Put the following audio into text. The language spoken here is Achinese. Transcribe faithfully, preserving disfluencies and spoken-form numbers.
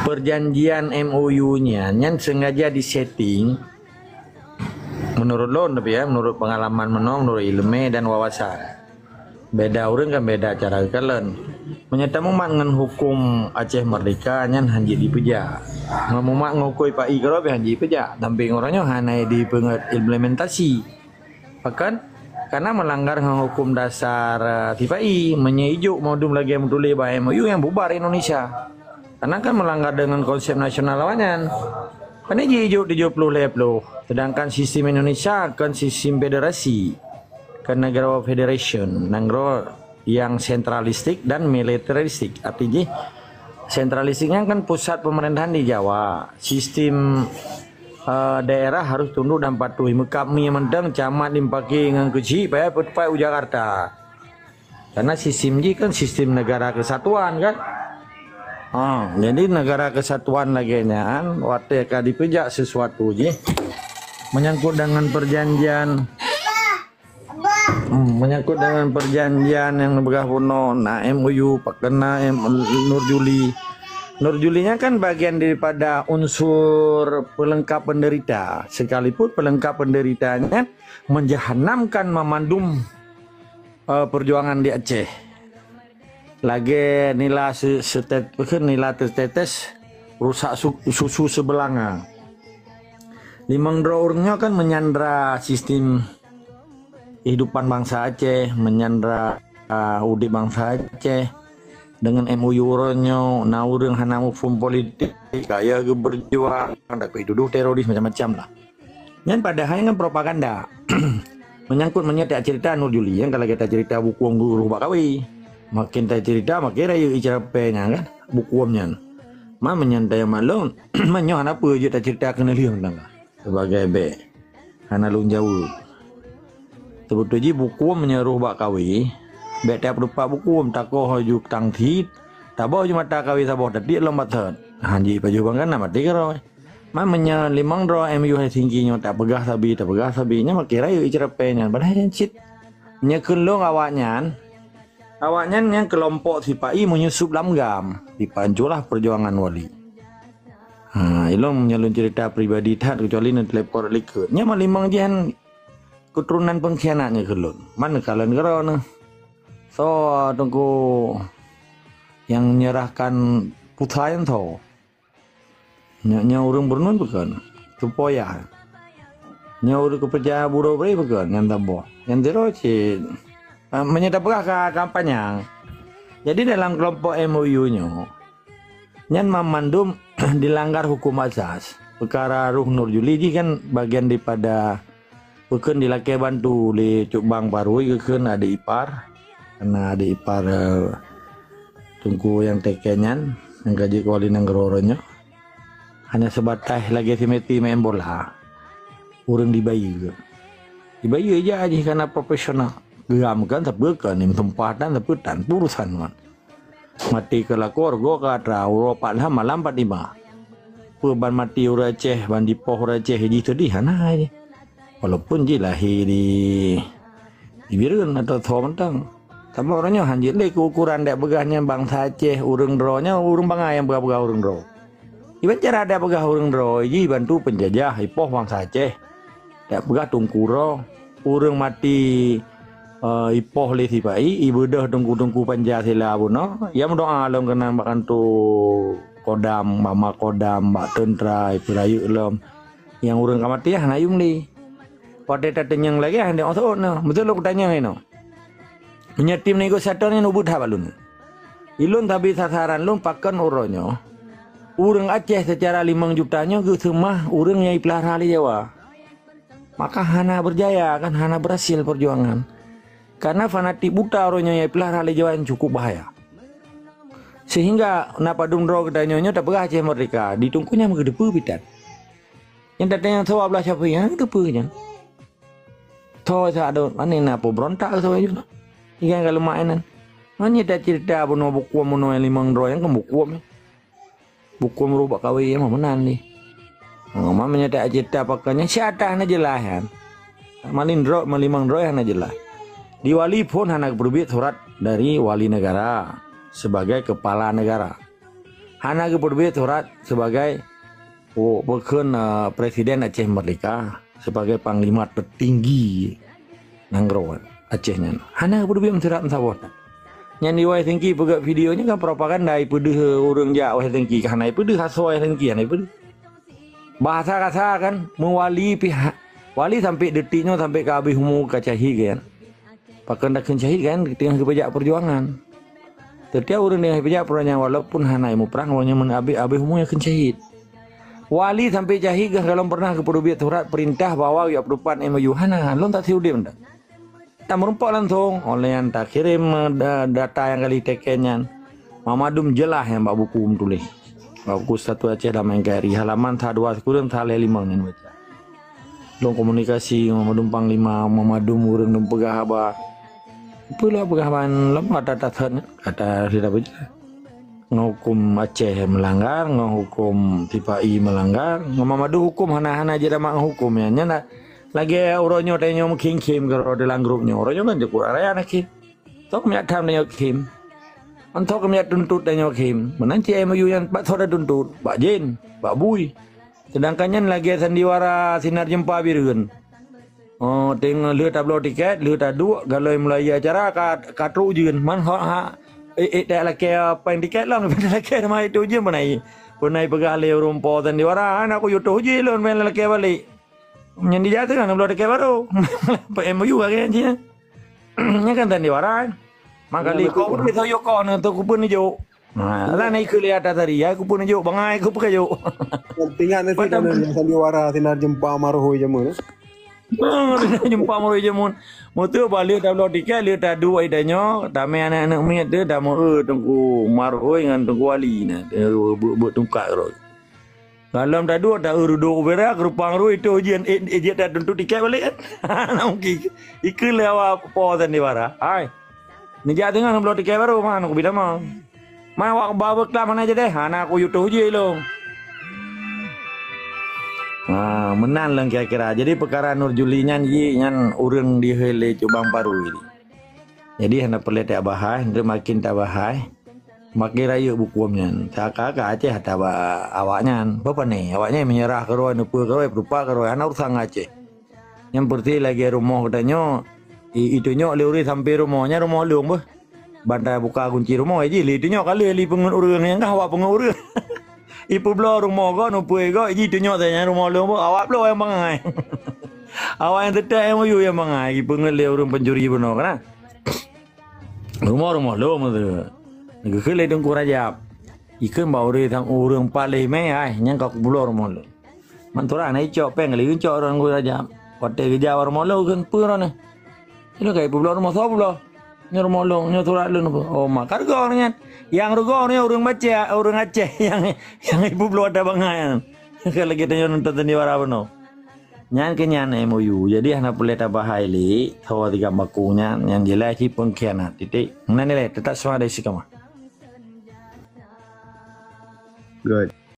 Perjanjian M O U nyan, nyan sengaja disetting, menurut lôn tapi ya, menurut pengalaman meunoe, menurut ileumé dan wawasan. Beda ureuëng kan beda cara geukalon. Meunyoe tamumat ngon huköm Aceh Merdeka nyan hana jeuet jipeujak. Ngon mumat ngon huköm P A I keudroe pih hana jeuet jipeujak. Tapi ngon uroe nyoe hana dipeungeut implementasi. Pakon? Karena melanggar ngon huköm dasar, eh, P A I. Meunyoe ijok mandum lagée meutuléh bak M O U nyang bubar Indonesia. Karena kan melanggar dengan konsep nasional awaknyan. Pane jih ijok tujoh ploh lhée ploh. Sedangkan sistem Indonesia kan sistem federasi. Kan nanggroe federation, nanggroe yang sentralistik dan militaristik. Arti jih, sentralistik nyan kan pusat pemerintahan di Jawa. Sistem, eh, daerah harus tunduk dan patuh. Meukat mi mantong camat dipaké ngon keuchik, payah peutupat u Jakarta. Karena sistem jih kan sistem negara kesatuan kan. Ha, jadi negara kesatuan lagée nyan, watée ka dipeujak sesuatu jih menyangkut dengan perjanjian, hmm, menyangkut dengan perjanjian nyang neupeugah bunoe, na M O U, pakon na M-, Nur Juli. Nur Juli nyan kan bagian daripada unsur pelengkap penderita. Sekalipun pelengkap penderita nyan menjahanamkan mamandum, eh, perjuangan di Aceh. Lagée nila se-, setet-, peue kheun, nila teutetes rusak su-, susu sebelanga. Limong droe ureuëng nyoe kan menyandra sistem kehidupan bangsa Aceh, menyandra, ah, udeb bangsa Aceh. Dengan M O U uroe nyoe, na ureuëng hana muphom politik, kaya geuberjuang, dan dituduh teroris macam-macam lah. Nyan padahai nyan propaganda. Menyangkut meunyoe tacerita Nur Juli, nyan ka lagée tacerita buku ruh bak kawe. Makin tacerita, makin rayeuk icara pée nyan kan, buku nyan. Ma meunyan tayang maklum, meunyoe hana peue jeuet tacerita keuneulheueh teuntang ka. Sebagai bék. Hana lôn jaweueb. Seubeutôi jih buku meunyoe ruh bak kawe, bék tapeutupat buku, takoh laju tang thit, taboh ju mata kawe saboh tatiek lom batat. Han jih pajoh bang kana maté keudroe. Ma meunyoe limong droe M U Helsinki nyoe tapeugah sabe, tapeugah sabe, nyan makin rayeuk icara pée nyan. Padahai nyan cit. Meunyoe kheun lôn awaknyan, awaknyan nyan keulompok sipa-i meunyoe sub lam gam, sipa-i culah perjuangan wali. Ha, ilôn meunyoe lôn cerita pribadi that, kecuali neutelepon likot. Nyan ma limong jih nyan keturunan pengkhianat nyoe kheun lôn. Man neukalon keudroe neuh. Soe teungku nyang menyerahkan putra nyan soe? Nyoe, nyoe ureuëng Beureunuen bukon? Tupoyah. Nyoe ureuëng keupeucaya buroe bri bukon? Nyan saboh. Nyan sidroe cit. Ah, meunyoe tapeugah ka, ka panyang. Jadi dalam kelompok M O U nyoe, nyan mamandum dilanggar hukum asas. Peukara ruh Nur Juli jih kan bagian daripada Peue kheun dilakée bantu lé Cut Bang Parui, geukheun adék ipar. Karena adék ipar, eh, Teungku nyang tekée nyan, nyang ka jeuet keu wali nanggroe uroe nyoe. Hanya sebatas lagée si Meti main bola. Ureuëng dibayeue. Dibayeue ija jih karena profesional. Geugam kan sapeue kan, meusumpah tan sapeue tan, urusan man. Maté keu lakoe, reugoe keu atra, uroe pat lham malam pat lima. Peue ban maté ureuëng Aceh, ban jipoh ureuëng Aceh jih teudih hana jih. Walaupun jih lahé di, di Bireuen atau Tho mantong. Saboh uroe nyoe han jeuet lé keu ukuran dak peugah nyan bansa Aceh, ureuëng droe nyoe, ureuëng bangai nyang peugah-peugah ureuëng droe. Iban cara dak peugah ureuëng droe jih bantu penjajah, ipoh bansa Aceh. Dak peugah teungku droe, ureuëng maté, eh, ipoh lé sipa-i, ibeudôh teungku-teungku Pancasila bunoe, ya meudoa lom keunan bak kantô Kodam, bak ma Kodam, bak teuntra, ipeurayeuk lom. Nyang ureuëng ka maté hana yum lé. Watée tateunyong lagée hana seuôt na. Beutôi lôn kutanyong inoe. Meunyoe tim negosiator nyan ubit that bak lôn. Ilôn tabi sasaran lôn pakon uroe nyoe. Ureuëng Aceh seucara limong juta nyoe geuseumah ureuëng nyang ipeulara lé Jawa. Maka hana berjaya kan, hana berhasil perjuangan. Karena fanatik buta uroe nyoe nyang ipeulara lé Jawa nyan cukup bahaya. Sehingga na padum droe geutanyoe nyoe tapeugah Aceh merdeka, di teungku nyan meugeuteupeue pitan. Nyang tatanyong soe Abdullah Syafi'i, hana geuteupeue nyan. Soe sa adot, aneuk na peuberontak soe ju. Ikan ka leumah inan. Manyét tacerita bunoe buku bunoe nyang limong droe nyang keu buku. Buku meuruh bak kawé nyang meunan lé. Oh, ma meunyoe tacerita pakon nyan si atra hana jeulaih nyan. Malin droe, malimong droe hana jeulaih. Di wali phon hana geupeubiet surat dari wali negara sebagai kepala negara. Hana geupeubiet surat sebagai, oh, peukheun, eh, Presiden Aceh Merdeka, sebagai panglima tertinggi nanggroe Aceh nyan. Hana geupeubiet surat meusaboh. Nyan di Wai Singki peugah video nyan kan propaganda, ipeudeuh ureuëng jak Wai Singki, hana ipeudeuh asoe Wai Singki, hana ipeudeuh. Bahasa kasa kan, meuwali pih, wali sampai detik nyoe sampai ka habéh umu ka syahid kan. Pakon takheun syahid kan, teungoh geupeujiak peujuangan. Setiap ureuëng teungoh geupeujiak peujuangan, walaupun hana ilmu perang, ureuëng nyan habéh, habéh umu nyan kheun syahid. Wali sampai syahid gah galom pernah geupeubiet surat perintah bahwa geujak peutupat M O U, hana, lôn tak siudeb dah. Tameurumpok langsung, online takirém, eh, da-, data nyang ka lheueh teken nyan. Mamadum jeulaih nyang bak buku meutuléh. Bak buku Status Aceh Damai N K R I, halaman sa dua sikureueng sa lhée limong nyan baca. Lôn komunikasi ngon Mamadum Panglima, Mamadum ureuëng lôn peugah haba. Peue lôn peugah ban lom kata that, kata sida baca. Ngon huköm Aceh meulanggar, ngon huköm sipa-i meulanggar, ngon Mamadum huköm hana-hana jeuet ramak ngon huköm nyan. Nyan na, lagée uroe nyoe tanyoe meukhém-khém keudroe dalam grup nyoe. Uroe nyoe kan cukôp raya na khém. Toh keumiet tham tanyoe khém. Mantong keumiet tuntot tanyoe khém. Meunan cit M O U nyan bak soe tatuntut? Bak jén, bak bui. Seudangkan nyan lagée sandiwara Sinar Jeumpa Bireuen. Oh, teungoh lheueh tabloe tiket, lheueh taduek, galoi mulai acara ka, ka trok ujeuen. Man hok ha, eh, eh, tak lakée péng tiket lom, lakée teuma itu ujeuen peunahi. Peunahi peugah lé ureuëng po sandiwara, "Hana kuyue toh ujeuen lôn, péng lakée balek." Nyan dijak teungoh neubloe tiket barô. P M U ka kayém cit nyan. Nyan kan sandiwara. Maka lé ko pun bisa yue ko na tu kupun jok. Nah, lah na ikeu lé ata tadi, ya kupun jok, bangai ku peukajok. Ingat nanti kan sandiwara Sinar Jeumpa Marohoi jameun. Oh, Sinar Jeumpa Marohoi jameun. Mutu balik tabloe tiket, lé tadu ai tanyoe, tamé aneuk-aneuk miet tu, tamu, eh, Teungku Marohoi ngan Teungku Wali na. Eh, bu-, bu-, bu tungkat roh. Galom taduek, ta-, rudok ubéra, keurupang rui, toh ujeuen, eh, eh, jeuet tatuntut tiket balek kan? Na mungkin. Ikeu lé awak po sandiwara. Hai. Neujak teungoh neubloe tiket barô, man, aku bitamong. Man, awak ba beuklam hana jadeh, hana aku yue toh ujeuen lom. Ha, meunan lom kira-kira. Jadi, peukara Nur Juli nyan, ji nyan ureuëng dihôi lé Cubang Paru jadi. Jadi, hana peureulée tabahai, nteuk makin tabahai. Makin rayeuk buku nyan. Seakan-akan Aceh hana ba awaknyan. Peue pane? Awaknyan meunyeurah keudroe, neupeue keudroe, peurupa keudroe, hana urusan ngon Aceh. Nyang peureulée lagée rumoh geutanyoe, i-, itunyok lé ureuëng sampoe rumoh, nyan rumoh lôn beuh. Ban tabuka gunci rumoh, ji lé itunyok ka lheueh lé peungeuet ureuëng, nyang ka awak peungeuet ureuëng. Ipeubloe rumoh gob, neupeue gob, ji itunyok saja nyan rumoh lôn beuh, awak bloe nyang bangai. Awak nyang teutek M O U nyang bangai, ipeungeuet lé ureuëng pencuri bunoe kana. Rumoh-rumoh lôn meuteue. Geukheun lé Teungku Rajab. Ikheun bak ureuëng, ureuëng paléh mé, ai, nyang ka kubloe rumoh lôn. Mantura na icok péng kali, icok Teungku Rajab. Watée geujak bak rumoh lôn, kheun peue droeneuh? Ilôn ka ipeubloe rumoh, soe peubloe? Nyoe rumoh lôn, nyoe surat lôn peue? Oh, ma ka rugoe nyan. Nyang rugoe nyoe ureuëng Aceh, ureuëng Aceh nyang, nyang ipeubloe ata bangai nyan. Ka lagée tanyoe nonton sandiwara bunoe. Nyan keuh nyan M O U. Jadi hana peureulée tabahai lé, tho tiga baku nyan, nyang jeulaih cit pengkhianat. Titik. Meunan ilée, teutap seumah dari si keumah. Good.